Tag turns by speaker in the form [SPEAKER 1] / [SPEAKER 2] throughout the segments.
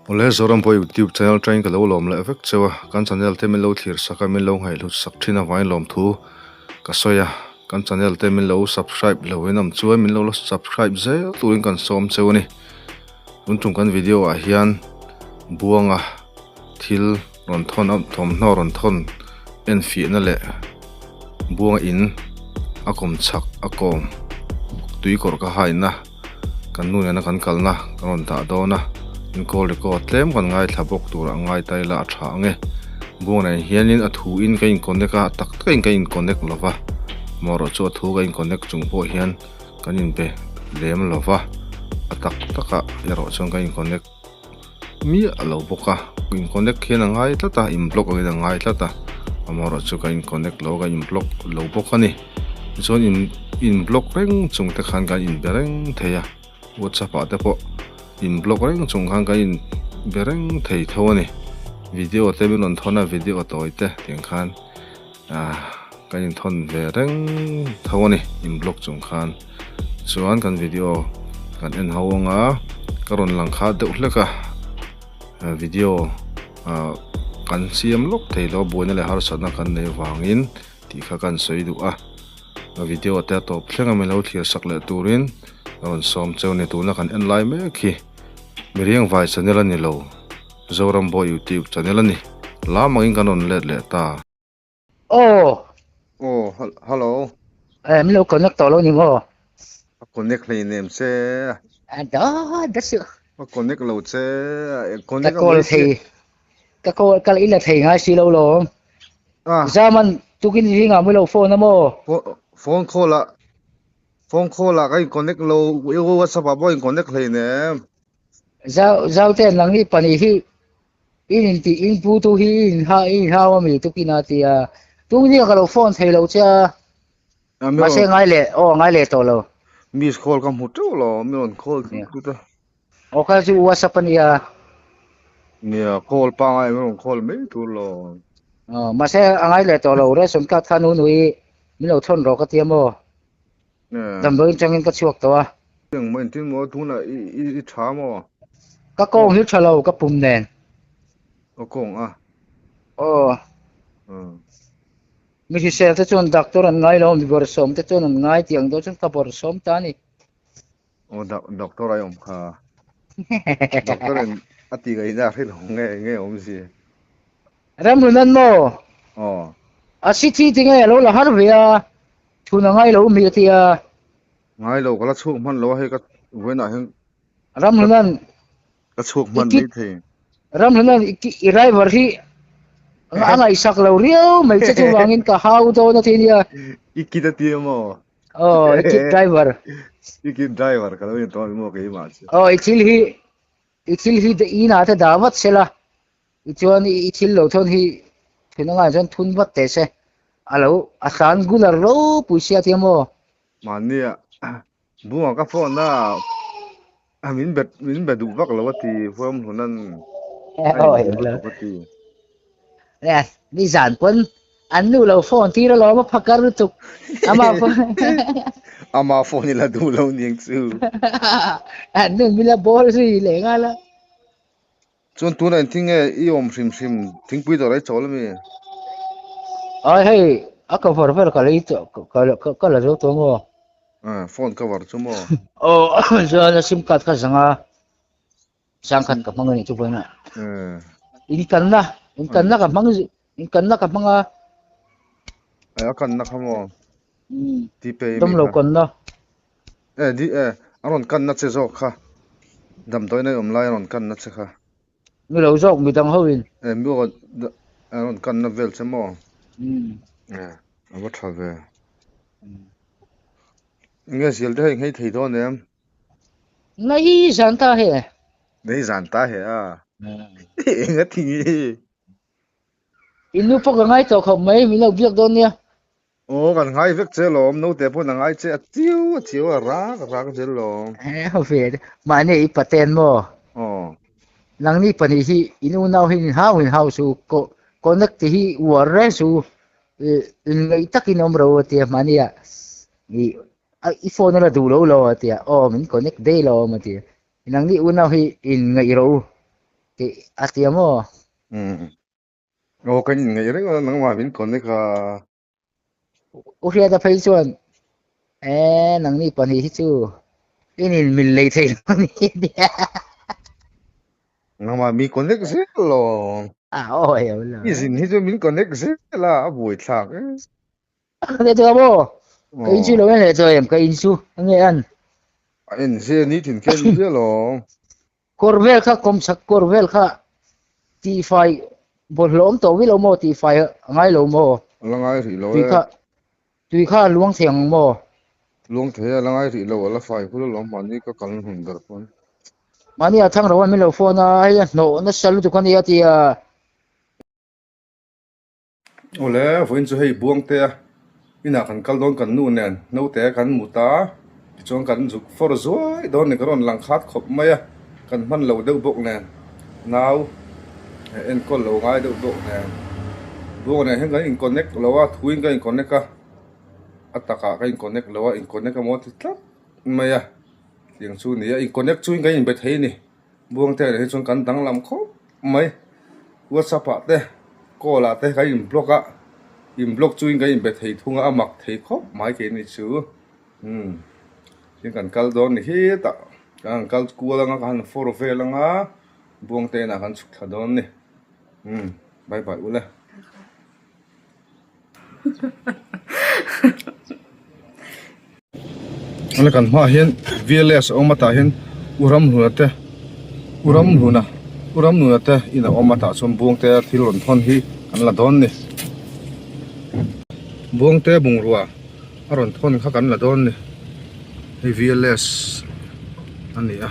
[SPEAKER 1] Awle Zoram pawh youtube channel atangin ka lo lawm leh vek cheu a, kan channel te min lo thlir sak a, min lo ngaihhlut sak thin avangin lawmthu ka sawi a, kan channel te min lo subscribe lo in awm chuan min lo la subscribe zel turin kan sawm cheu a ni. Tun tum kan video ah hian buanga thil rawn thawn a thawmhnaw rawn thawn enfiahna leh buanga in a kawm chhak a kawm tuikawrh ka haina Kan nu nena kan kalna kan rawn dah dawn a, in call record tlem kan ngaithla bawk turah ngai ta ila a tha ang e. Buang nen hianin a thu in ka in connect a, tak takin ka in connect lo va, amaherawh chu a thu ka in connect chung pawh hian kan in be lem lo va, a tak takah erawh chuan ka in connect miah lo bawk a, in connect hian a ngai tlat a, in block angin a ngai tlat a, amaherawh chu ka in connect lo a, ka in block lo bawk a ni. Tichuan in in block reng chung te khan kan in be reng thei a, whatsapp ah te pawh in block reng chung khan kan in be reng thei tho a ni. Video te min rawn thawn a, video tawi te tiang khan ah kan in thawn ve reng tho a ni in block chung khan. Chuan kan video kan en ho anga ka rawn lang kha deuh hlek a video ah kan siam lawk thei lo buaina leh harsatna kan neih avangin tih kha kan sawi duh a a video te a tawp thleng a min lo thlir sak leh turin a rawn sawm cheu a ni tuna kan en lai mek hi miriang vai channel a ni lo Zoram Boy youtube channel a ni lam angin kan rawn let leh ta.
[SPEAKER 2] Aw.
[SPEAKER 1] Aw hello.
[SPEAKER 2] Eh min lo connect tawh lo ni maw?
[SPEAKER 1] A connect hlei nem che.
[SPEAKER 2] A da da su.
[SPEAKER 1] A connect lo che.
[SPEAKER 2] Ka call thei. Ka call ka ila thei ngai si lo lawm.
[SPEAKER 1] Ah.
[SPEAKER 2] Zaman tukin zinga mi lo phone a maw?
[SPEAKER 1] Phone call a phone call a ka in connect lo WhatsApp ah pawh in connect hlei nem.
[SPEAKER 2] Zau zau te nang ni pani hi in in ti in pu tu hi in ha in hau ami tukin a tia. Tung zinga ka lo phone thei lo che a. Mahse ngai leh aw ngai leh tawh lo.
[SPEAKER 1] Miss call ka hmu teuh lo mi rawn call tut a.
[SPEAKER 2] Aw kha chu WhatsApp a nia.
[SPEAKER 1] Nia call pangai mi rawn call mai tur lo.
[SPEAKER 2] Aw mahse a ngai leh tawh lo ration card kha nu nui min lo thawn rawh ka tia maw. Damdawiin tangin ka chhuak tawh a.
[SPEAKER 1] Engmaw engtin maw tunah i i tha maw?
[SPEAKER 2] Ka kawng hi tha lo ka pum nen.
[SPEAKER 1] Ka kawng a.
[SPEAKER 2] Aw. Mi hrisel te chuan doctor an ngai lo, mi bawrhsawm te chuan an ngai tih ang deuh chuan ka bawrhsawm ta a ni.
[SPEAKER 1] Aw doctor ai awm kha. Doctor in a ti ngaihna a hre lo nge nge awm si.
[SPEAKER 2] Ramrunan maw?
[SPEAKER 1] Aw.
[SPEAKER 2] A si thi ti nge a lo la har ve a, thun a ngai lo mi a ti a.
[SPEAKER 1] Ngai lo, ka la chhuak hman lo a hei ka vawiinah hian
[SPEAKER 2] Ramrunan
[SPEAKER 1] ka chhuak hman mai thei.
[SPEAKER 2] Ramrunan i driver hi a ngaihsak lo riau mai che chuvangin ka hau dawn a ti nia.
[SPEAKER 1] I kit a ti maw?
[SPEAKER 2] Aw, i kit driver.
[SPEAKER 1] I kit driver ka lo in tawn maw keimah chu.
[SPEAKER 2] Aw, i thil hi i thil hi inah te dah vat sela. Tichuan i thil lo thawn hi thun angai chuan thun vat teh se. A lo a hlan gular ropui sia tia maw?
[SPEAKER 1] Mahnia bunga ka phone a min be min be duh vak lo a ti huam hlun an a in duh lutuk a ti.
[SPEAKER 2] Nè, ni zan pawn an nu lo phone tir alawm a phakar lutuk ama phone
[SPEAKER 1] ama phone ila duh lo niang chu.
[SPEAKER 2] An nu mila ball zui leh nghal a.
[SPEAKER 1] Chuan tunah engtin nge i awm hrim hrim thingpui dawr ai chawl ami?
[SPEAKER 2] Ai hei a cover vel ka lei tawh ka ka la zo tawh maw?
[SPEAKER 1] Ah phone cover chu maw?
[SPEAKER 2] Aw chuan a sim card kha zanga sangkhat ka hmang a nih chu vawiin ah. In kanna in kanna ka hmang in kanna ka hmang a.
[SPEAKER 1] Ai a kanna kha maw? Ti pe mi
[SPEAKER 2] Dam lo kanna.
[SPEAKER 1] E di e a rawn kanna che zawk kha damdawi na i awm lai a rawn kanna che kha.
[SPEAKER 2] Mi lo zawk mi dang ho in.
[SPEAKER 1] E mi aw a rawn kanna vel che maw? E a va tha ve. Enge zial te hei nghei thei dawn em?
[SPEAKER 2] Nei zan ta he.
[SPEAKER 1] Nei zan ta he a. Enga thing hi.
[SPEAKER 2] In nu pawh ka ngai tawh khawp mai min lo biak dawn nia.
[SPEAKER 1] Aw kan ngai vek che lawm, naute pawhin a ngai che a chiu a chiu a rak rak zel lawm.
[SPEAKER 2] He ve mahni i paten maw?
[SPEAKER 1] Aw.
[SPEAKER 2] Nangni pahnih hi in unau hi in hau in hau su ko connect ti hi uar reng su in ngaih takin awm ro a tia mahnia i i phone a la duh lo lo a tia aw min connect daih lo awm a tia nangni unau hi in ngaih ro. Tih a ti a maw?
[SPEAKER 1] Umm. Aw kan inngeih reng a nangmah min connect a.
[SPEAKER 2] U Hriata phei chuan eh nangni pahnih hi chu in inmil lei thei lo a ni a ti a.
[SPEAKER 1] Nangmah mi connect zel lo.
[SPEAKER 2] A awi lo lo.
[SPEAKER 1] I zin hi chu min connect zel a, a buaithlak e.
[SPEAKER 2] Leh chu maw? Ka in chu lo en leh chaw em? Ka in chu a nge an?
[SPEAKER 1] A en zia ni thin khen zia lo.
[SPEAKER 2] Kawr vel kha kawm chak kawr vel kha tihfai bawlhhlawh awm tawh wi lo maw? Tihfai a ngai lo maw?
[SPEAKER 1] La ngai rih lo
[SPEAKER 2] e. Tui kha tui kha a luang thei ang maw?
[SPEAKER 1] Luang thei a la ngai rih lo a la fai hul alawm mahni ka kal hun ber pawn.
[SPEAKER 2] Mahni a thang ro a min lo phone a hei a hnawh nasa lutuk a nia tia.
[SPEAKER 1] Awle, vawiin chu hei Buangte a inah kan kal dawn kan nu nen naute kan mut a, tichuan kan zuk fawr zuai dawn ni ka rawn lang khat khawp mai a, kan hman lo deuh bawk nen nau enkawl lo ngai deuh bawk nen Buanga nen hian kan in connect lo a, thuin ka in connect a, a takah ka in connect lo a, in connect emaw ti tlat mai a, tiang chu a ni a, in connect chuin kan inbe thei a ni. Buangte nen hi chuan kan danglam khawp mai. Whatsapp ah te call ah te kan in block a in block chuin kan inbe thei thung a a mak thei khawp mai kei ni chu umm tin kan kal dawn ni hetah kan han kal kual anga kan han fawr vel anga Buangte inah kan chhuk thla dawn ni umm bye bye ule. Ala kan hmaah hian VLS a awm a tah hian U Ramhluna te U Ramhluna U Ramhluna te in a awm a tah chuan Buangte a thil rawn thawn hi kan la dawn ni Buangte bungrua a rawn thawn kha kan la dawn ni hei VLS a ni a.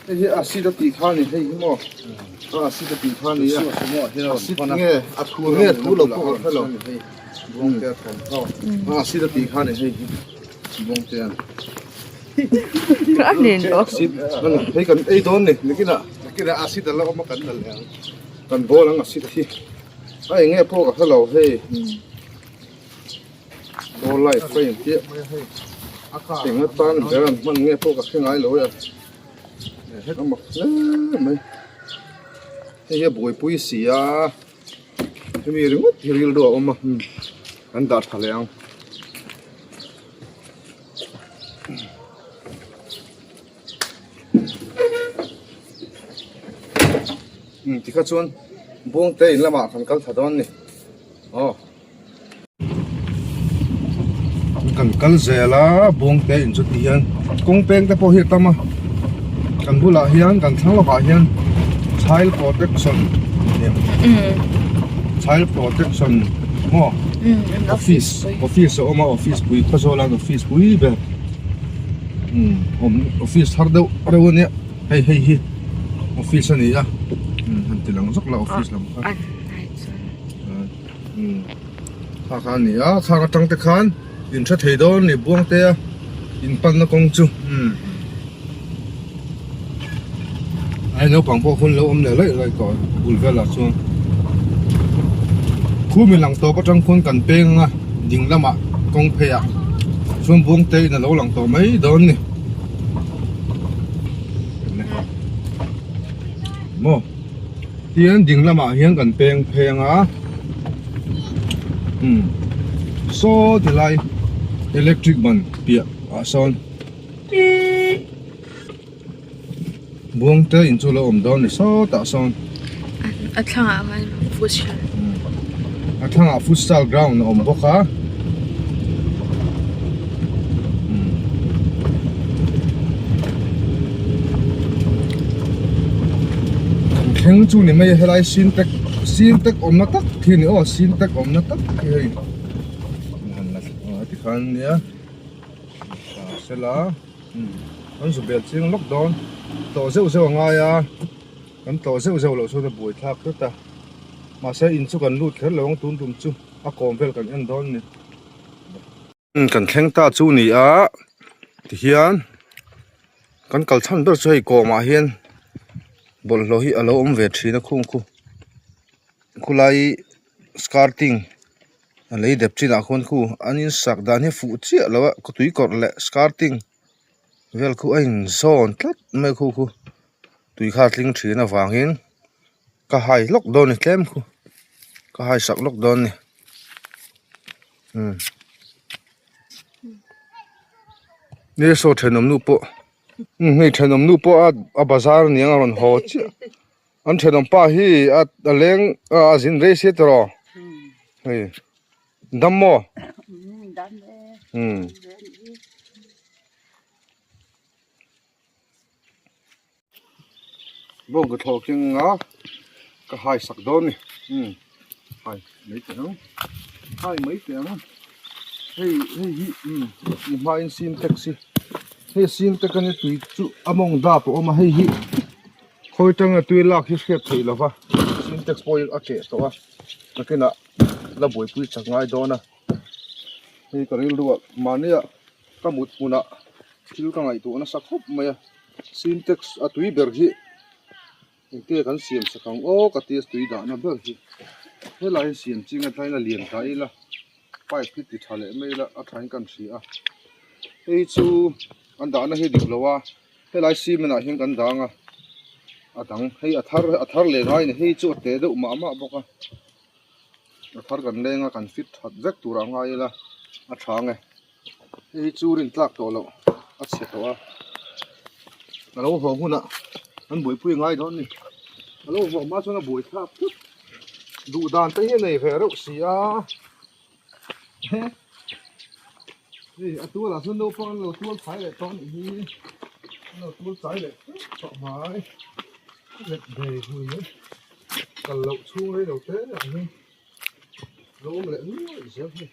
[SPEAKER 1] Hei hi acid a tih kha a ni hei hi maw a acid a tih kha a ni a acid nge a thu nge thu lo pawh ka hre lo a acid a tih kha a ni hei hi Buangtean acid hei kan ei dawn ni nikinah nikinah acid a la awm a kan la leh ang kan bawl ang acid hi a eng nge pawh ka hre lo hei. Aw light ka in tih eng atan ber an hman nge pawh ka hre ngai lo e a mak hle mai hei hi a buaipui si a hemi ringawt hi rilru a awm a kan dah tha leh ang. Tikha chuan Buangte in lamah kan kal tha dawn a ni aw. Kan kal zel a Buangte in chu ti hian kawng peng te pawh hi a tam a kan bulah hian kan thlang lawkah hian child protection child protection maw office office a awm a office pui khawzawl an office pui ber awm office thar deuh reuh a nia hei hei hi office a ni a han ti lang zawk la office lam kha. Kha kha a ni a khang atang te khan in hre thei dawn a ni Buangte a in panna kawng chu ai naupang pawh hun lo awm leh laih laih tawh a bul velah chuan khum in lang tawp atang khuan kan peng anga ding lamah kawng phei ah chuan Buangte in a lo lang tawh mai dawn a ni maw. Tihian ding lamah hian kan peng pheng a umm saw ti lai electric ban piah ah sawn Buangte in chu a lo awm dawn a ni sawtah sawn
[SPEAKER 3] a thlangah hian futsal
[SPEAKER 1] a thlangah futsal ground a awm bawk a. Kan thleng chu ni mai a helai sintex Sintex awmna tak khi a ni aw Sintex awmna tak khi hei han la tikhan nia sela kan zu bel chiang lawk dawn tlawh zeuh zeuh a ngai a kan tlawh zeuh zeuh loh chuan a buai thlak hret a mahse in chu kan lut kher lo ang tun tum chu a kawm vel kan en dawn a ni. Kan thleng ta chu ni a tihian kan kal chhan ber chu hei kawmah hian bawlhhlawh hi a lo awm ve thin a khung khu khulai skirting a lei dep chinah khuan khu an in sak dan hi fuh chiah lo a tui kawrh leh skirting vel khu a in zawn tlat mai a khu khu tui kha a tling thin avangin ka hai hlawk dawn a ni tlem khu ka hai sak lawk dawn a ni. Ni saw thenawm nu pawh umm hei thenawm nu pawh a a bazar aniang a rawn haw chiah an thenawm pa hi a a leng a zin rei sia tiraw hei dam maw umm. Bawng ka thlawh keng a ka hai sak dawn a ni umm hai mai teh ang hai mai teh ang hei hei hi umm i hmain sintex hi hei sintex a nia tui chu a mawng dap a awm a hei hi khawi tanga tui lak hi hriat theih lova sintex pawh hi a keh tawh a nakinah la buaipui chak ngai dawn a hei ka rilru ah mahnia ka mut hmunah thil ka ngaihtuah nasa khawp mai a. Sintex a tui ber hi engte kan siam sak ang aw ka tia tui dahna ber hi helai hi siam ching atangin a lian ta ila pipe hi ti tha leh mai ila a thain kan hria a hei chu an dahna hi dik lo a helai cement ah hian kan dang a a dang hei a thar a thar leh ngai a ni hei chu a te deuh mah mah bawk a a thar kan leng a kan fit that vek tur ah ngai ila a tha ang e. Hei hi chu rin tlak tawh loh a chhe tawh a a lo haw hunah an buaipui ngai dawn a ni a lo haw hma chuan a buai thlak thut duh dan te hi a nei ve reuh si a hei a tualah chuan naupang an lo tual chai leh tawh a nih hi an lo tual chai leh tawh mai let ve hui mai kal loh chhung rei lo te ah hian lo awm leh nuaih zel hi.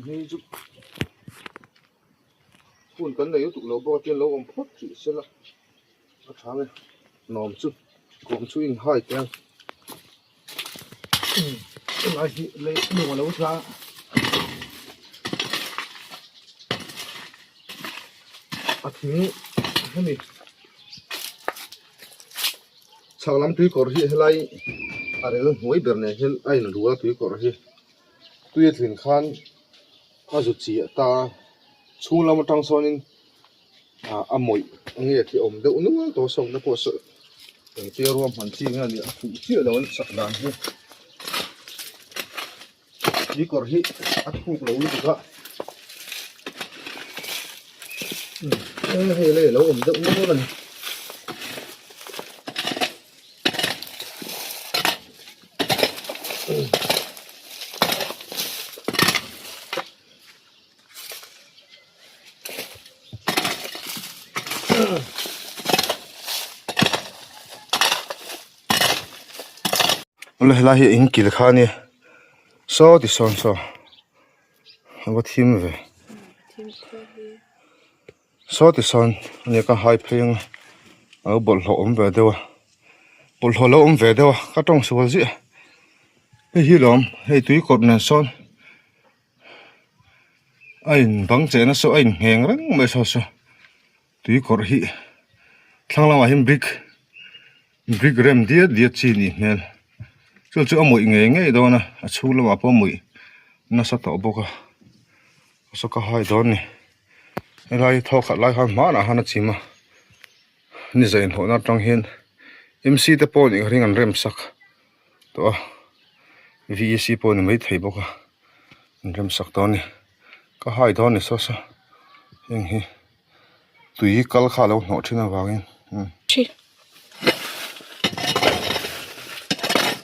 [SPEAKER 1] Hei chu phone kan nei lutuk lo bawk a tin lo awm phawt tih se la a tha nge nuam chu kawm chu in hai teh ang tunlai hi lei lung a lo tla a thing hemi Chhak lam tui kawr hi helai a rel hnuai ber nen hian a inrual a tui kawr hi tui a tlin khan a zu chiah ta a chhung lam atang sawnin ah a mawih nge khi a awm deuh nual tawh a sawmna pawh saw engtia ruahman chi nge a nih a fuh chiah lo an sak dan hi tui kawr hi a thuk lo lutuk a umm hei lei a lo awm deuh nual a ni. Awle helai hi eng kil kha a nia saw ti sawn saw a va thim ve saw ti sawn a nia ka hai phei ang a lo bawlhhlawh awm ve deuh a bawlhhlawh lo awm ve deuh a ka tawng sual ziah hei hi lawm hei tui kawrh nen sawn a in bang chehna saw a in ngheng reng mai saw saw. Tui kawrh hi thlang lamah hian brick brick rem diat diat chi nih hmel chu chu a mawih ngei ngei dawn a a chhung lamah pawh a mawih nasa tawh bawk a saw ka hai dawn a ni helai hi thawk khat lai khan hmanah khan a chim a ni zai inhlawhna atang hian M C te pawh nih ka ring an rem sak tawh a V E C pawh a ni maithei bawk a an rem sak tawh a ni ka hai dawn a ni saw saw heng hi. Tui kal kha a lo hnawh thin avangin umm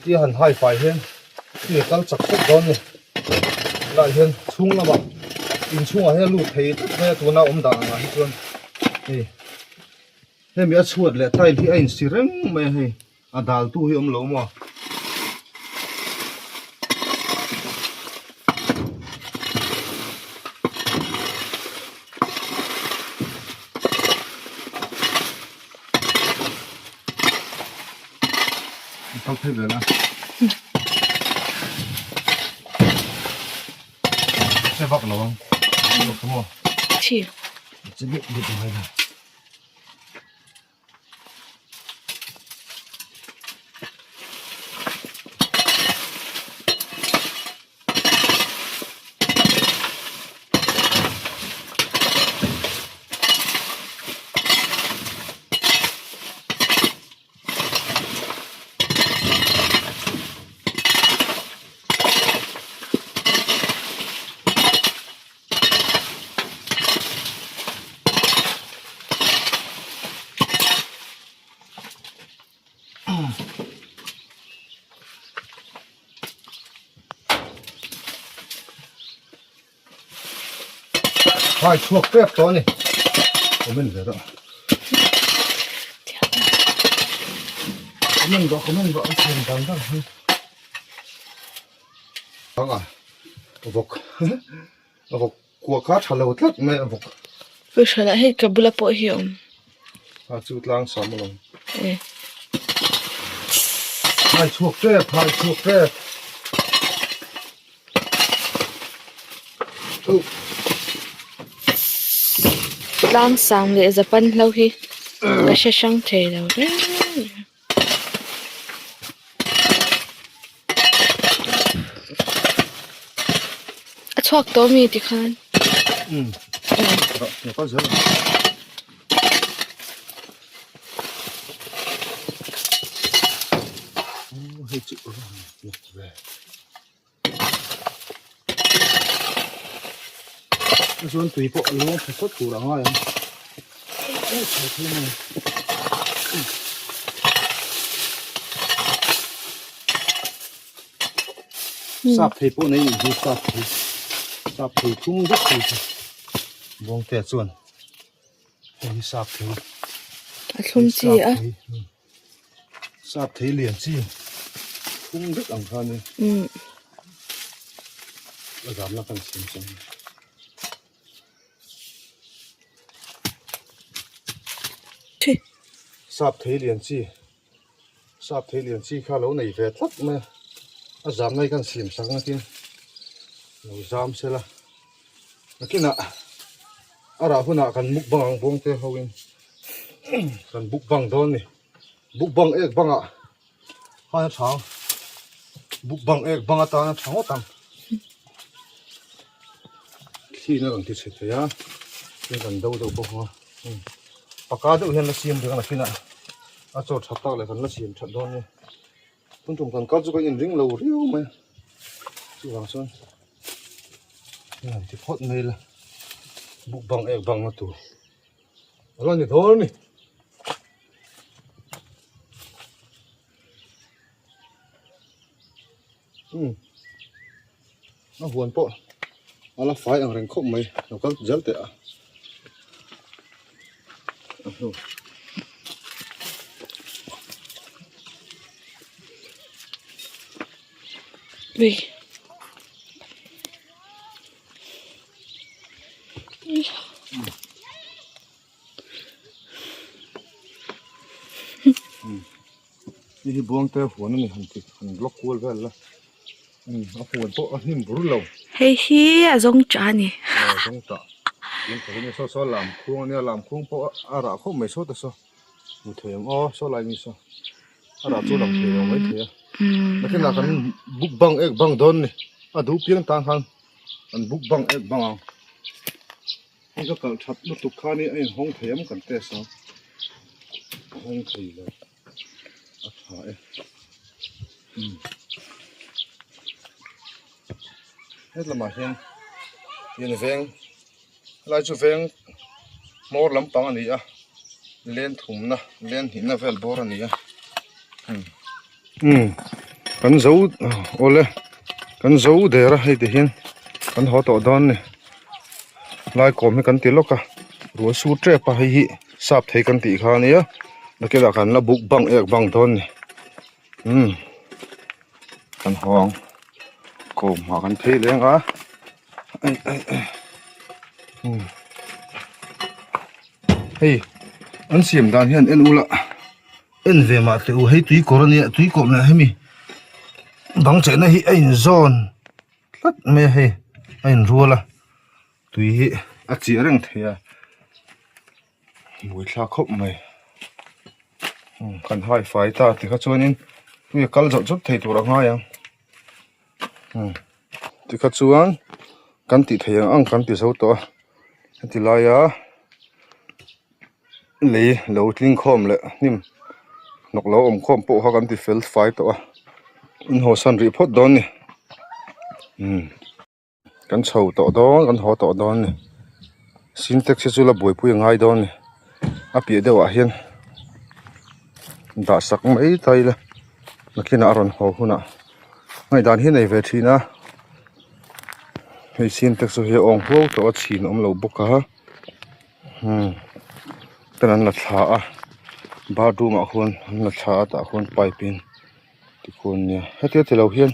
[SPEAKER 1] tia han hai fai hian tui a kal chak chak dawn a ni tunah hian chhung lamah inchhungah hian a lut thei tlat mai a tuna awm dan angah hi chuan hei hemi a chhuat leh tile hi a insi reng mai a hei. A dal tu hi awm lo maw? Kal phei ve la. Che vak lo ang. Maw?
[SPEAKER 3] Thi.
[SPEAKER 1] Che bit bit mai la. Hai chhuak tep tawh a ni comment ve rawh comment rawh comment rawh a siam dan dan hi anga vawk vawk kua kha tha lo tlat mai a vawk
[SPEAKER 3] Hruihhrualah hei ka bula pawh hi a awm.
[SPEAKER 1] A chu tlang sam alawm. Hai chhuak tep hai chhuak tep.
[SPEAKER 3] Tlang sang leh Japan hlo hi ka hre hrang thei lo reng reng. A chhuak tawh ami tikhan.
[SPEAKER 1] Chuan tui pawh a luang tha phawt tur a ngai ang. Sap thei pawh nei hi sap thei sap thei thum vek thei chu Bawngtea chuan hei hi sap thei
[SPEAKER 3] a thlum chi a.
[SPEAKER 1] Sap thei lian chi phung vek ang kha nia. A zam na kan siam chang. Sap thei lian chi sap thei lian chi kha lo nei ve tlat mai a. A zam na hi kan siam sak na tin lo zam sela. Nakinah a rah hunah kan mukbang ang bawng te ho in kan bukbang dawn ni bukbang ek bangah khan a tha bukbang ek bang atana tha ngawt ang thli na rawn ti chhe thei a tin kan do deuh bawk ang a paka deuh hian la siam reng a nakinah a chaw tha tak leh kan la siam that dawn nia tun tum kan kal chu kan inring lo riau mai a chuvang chuan hei han ti phawt mai ila bukbang ek bang na tur. A la ni dawn a ni. Umm a huan pawh a la fai ang reng khawp mai lo kal zel teh a.
[SPEAKER 3] Ui.
[SPEAKER 1] Hei hi buang te huan a ni han ti han block kual vel la a huan pawh a hnim bur lo.
[SPEAKER 3] Hei hi a zawng tah a ni.
[SPEAKER 1] A zawng tah saw saw lam khuang a nia lam khuang pawh a rah khawp mai saw te saw. Hmu thei ang aw saw lai mi saw a rah chu lang thei lo mai thei a nakinah kan buk bang ek bang dawn a ni a duh piang tan khan kan buk bang ek bang ang hei ka kalh that lutuk khan hi a inhawng thei ang kan test ang a hawng thei lo a tha e hetlamah hian in veng Helai chu veng hmawr lampang a ni a len thumna len hnihna vel bawr a ni a umm kan zo awle kan zo der a hei ti hian kan haw tawh dawn a ni lai kawm hi kan ti lawk a ruah sur tep a hei hi sap thei kan tih kha a nia nakinah kan la buk bang ek bang dawn a ni. Umm kan haw ang ko hmah kan phei leng a ai ai ai umm hei an siam dan hian en ula en ve mah teh u hei tui kawr ania tui kawr leh hemi bang chehna hi a inzawn tlat mai a hei a inrual a tui hi a chiah reng thei a. Buaithlak khawp mai kan hai fai ta tikha chuanin tui a kal zawt zawt thei tur a ngai ang tikha chuan kan tih theih ang ang kan ti zo tawh a heti laia lei lo tling khawm leh hnim hnawk lo awm khawm pawh kha kan ti fel fai tawh a in haw san rih phawt dawn a ni. Kan chho tawh dawn kan haw tawh dawn a ni sintex hi chu la buaipui a ngai dawn a ni a piah deuh ah hian dah sak mai ta ila nakinah a rawn haw hunah ngaihdan hi a nei ve thin a hei sintex hi a awng huau tawh a chhin a awm lo bawk a umm ten an la thla a bathroom ah khuan an la thla a tah khuan pipe in. Tikhuan nia hetia tilo hian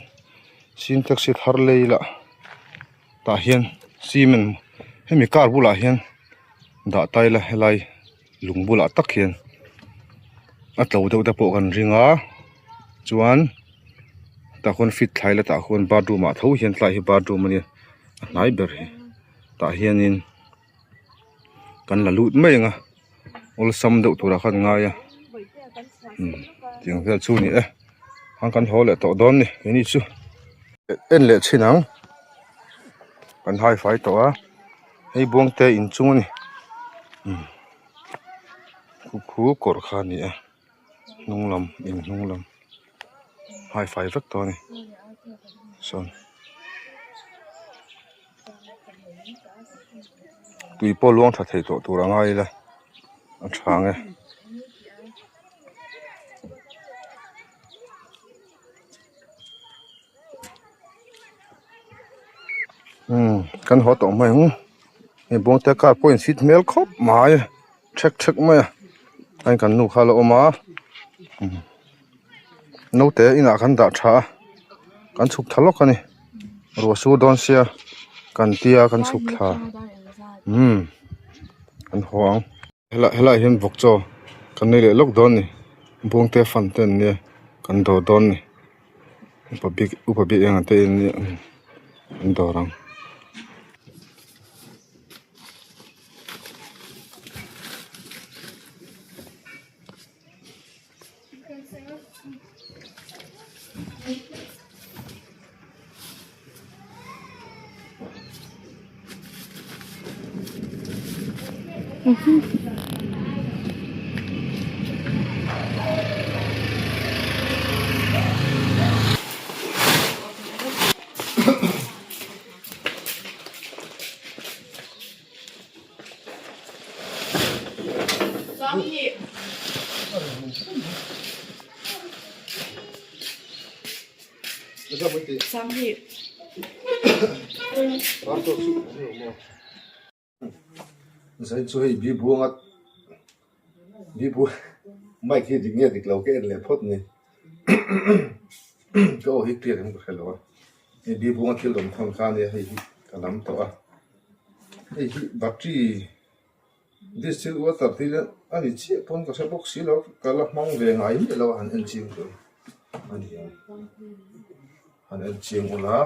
[SPEAKER 1] sintex hi thar lei ila tah hian cement hemi car bulah hian dah ta ila helai lung bulah tak hian a tlo deuh te pawh kan ring a chuan tah khuan fit thlai ila tah khuan bathroom ah tho hian tlai hi bathroom ania a hnai ber hi tah hianin kan la lut mai ang a. Awlsam deuh turah khan ngai a umm tiang vel chu a ni e ang kan haw leh tawh dawn a ni keini chu en leh chhin ang kan hai fai tawh a hei buang te inchung a ni umm khu khu kawr kha a ni a hnung lam in hnung lam hai fai vek tawh a ni sawn. Tui pawh luang tha thei tawh tur a ngai ila a tha ang e. Umm kan haw tawh mai ang hei bawngte car pawh in fit hmel khawp mai thek thek mai a hei kan nu kha a la awm a naute inah kan dah tha a kan chhuk thla lawk a ni ruah sur dawn sia kan tia kan chhuk thla umm kan haw ang helai helaiah hian vawk chaw kan nei leh lawk dawn a ni buangte fan te an nia kan dawr dawn a ni upa bik upa bik eng ang te in nia an dawr ang. Zai chu hei bi buanga bi bu mic hi dik nge dik lo ka en leh phawt ni ka aw hi clear em ka hre lo a hei bi buanga thil rawn thawn kha ania hei hi ka lam tawh a hei hi battery Distill water tih hian a ni chiah pawn ka hre bawk si lo ka la hmang ve ngai miah lo a han en chiang tur a ni ang han en chiang ula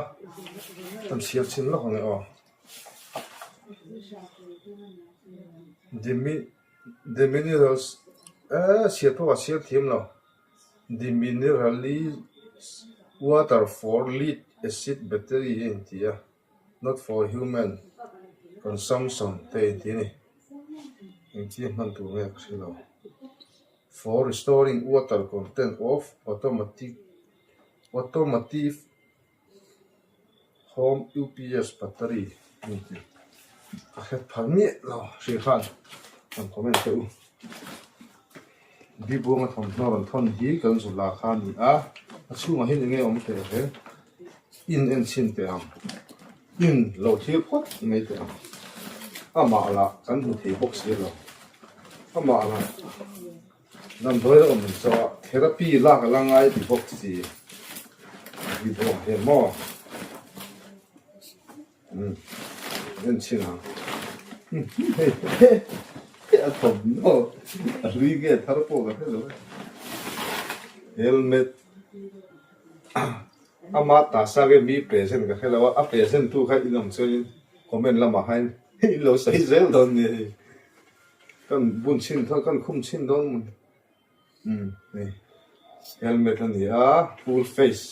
[SPEAKER 1] kan chhiar chhin lawk ang e aw demi deminerals eee chhiar pawh a chhiar thiam lo demineralised water for lead acid battery a inti a. Not for human consumption te in ti a ni. Engtia hman tur nge ka hre lo. For restoring water content of automatic automotive home UPS battery a ni tih ka hre phal miah lo hria khan rawn comment teh u. Bibuanga thawmhnaw rawn thawn hi kan zula kha a ni a, a chhungah hian eng nge awm teh reng. In en chhin teh ang. In lo thlir phawt mai teh ang. Amah lah kan hmu thei bawk si lo. Amah lah. Damdawi la awm chaw a therapy lak a la ngai ti bawk si ti bawk hian maw umm en chhin ang hei hei a thawmhnaw a hlui nge thar pawh ka hre lo e helmet ama tasa nge mi present ka hre lo a a present tu kha in awm chuan comment lamah khan in lo sawi zel dawn nia hei. Kan bun chhin kha kan khum chhin dawn maw ni? Umm hei helmet a ni a full face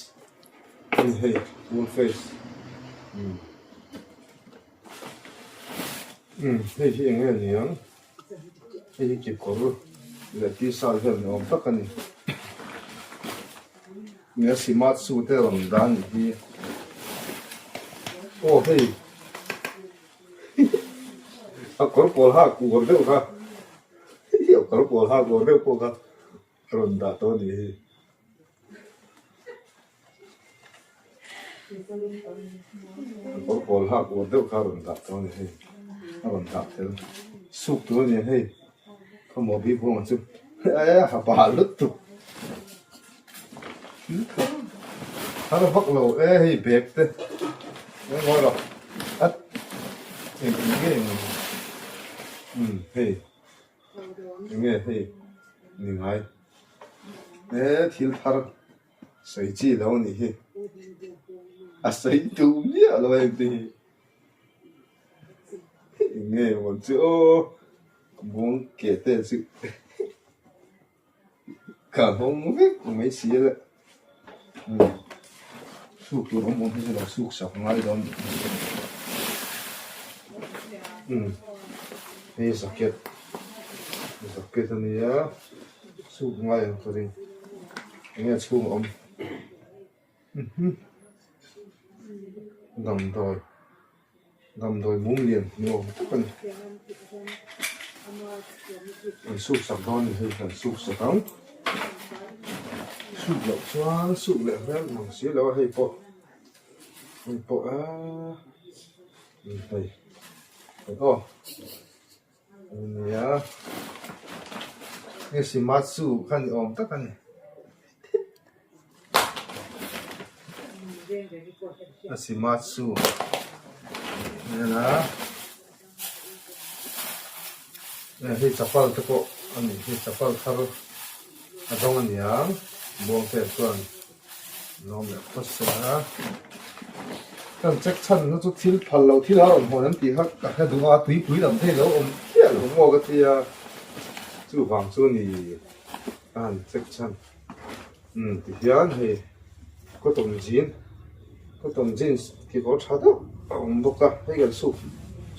[SPEAKER 1] a ni hei full face umm umm hei hi eng nge ni ang hei hi kekawr leh t-shirt vel ni awm tak a ni nia simatsu te rawn dah a nih hi aw hei. A kawr pawl hak uar deuh kha a kawr pawl hak uar deuh pawh kha a rawn dah tawh a nih hi. A kawr pawl hak uar deuh kha a rawn dah tawh a ni hei a rawn dah tel suk tur a ni hei khawmaw bik huangah chu e ha pah lutuk Thar vak lo e hei bag te ngawi rawh at eng nge umm hei eng nge hei ni ngai e thil thar sawi chi lo a nih hi a sawi duh miah lo heng te hi eng nge maw chu aw buang ke te chu. Ka nghawng vek mai si a le. Suk tur awm awm hi chu lo suk sak ngai dawn nih hi. Umm hei jacket jacket a nia suk ngai ang ka ring enge a chhung a awm damdawi. Damdawi mum lian ni awm tak a ni. Kan suk sak dawn a ni hei kan suk sak ang. Suk loh chuan suk leh hmel mang si lo a hei pawh hei pawh aaa hei hei aw nia hei simatsu kha ni awm tak a ni. A simatsu nen a hei chapal te pawh a ni hei chapal thar a dawng a niang buangte chuan lawm leh phawt se a kan check chhan na chu thil phal loh thil a rawn hawn an tih kha ka hre duh a tuipui lam thei lo awm chiah lo maw ka tia chuvang chu ni. A han check chhan umm ti hian hei cotton jean cotton jeans kekawr tha deuh a awm bawk a hei kan suk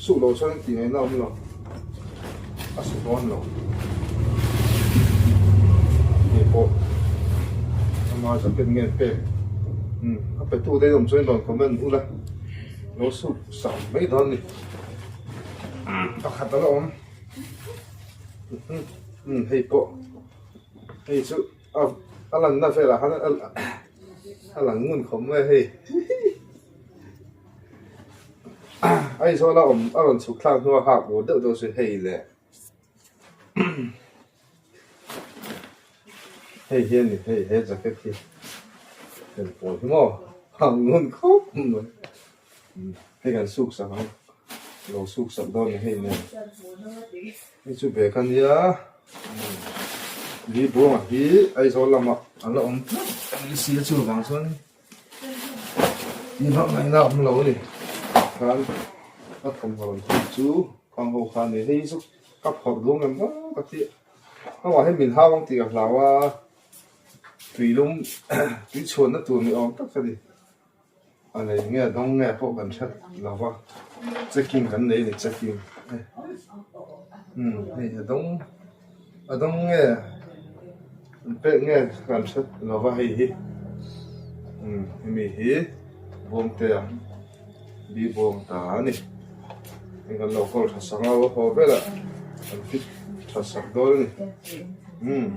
[SPEAKER 1] suk loh chuan tih ngaihna a awm lo a su dawn lo hei pawh ama jacket nge pek umm a pe tu te awm chuan rawn comment ula lo suk sak mai dawn a ni pakhat ala awm. Umm hei pawh hei chu a a lanna velah khan a lang ngun khawp mai a hei Aizawl a awm a rawn chhuk thlak hnu a hak bur deuh deuh chu hei le hei hi a ni hei he jacket hi heng pawl hi maw a ang ngun khawp mai. Hei kan suk sak ang lo suk sak dawn ni hei nen hei chu bag a nia li buangah hi Aizawl lamah a la awm tlat a ni si a chuvang chuan tih vak ngaihna a awm lo a ni khan a thawmhnaw rawn thawk chu khang ho kha a ni hei chu ka phawrh duang em aw ka ti amah hi min hau ang tih ka hlau a tuilum tui chhuanna tur ni awm tak a ni. A nei nge dawng nge pawh kan hre lo va checking kan nei a ni checking umm hei a dawng a dawng nge an pek nge kan hre lo va hei hi umm hemi hi bawngtea bi bawng ta a ni hei kan lo kawl tha sak a haw velah kan fit tha sak dawn a ni umm.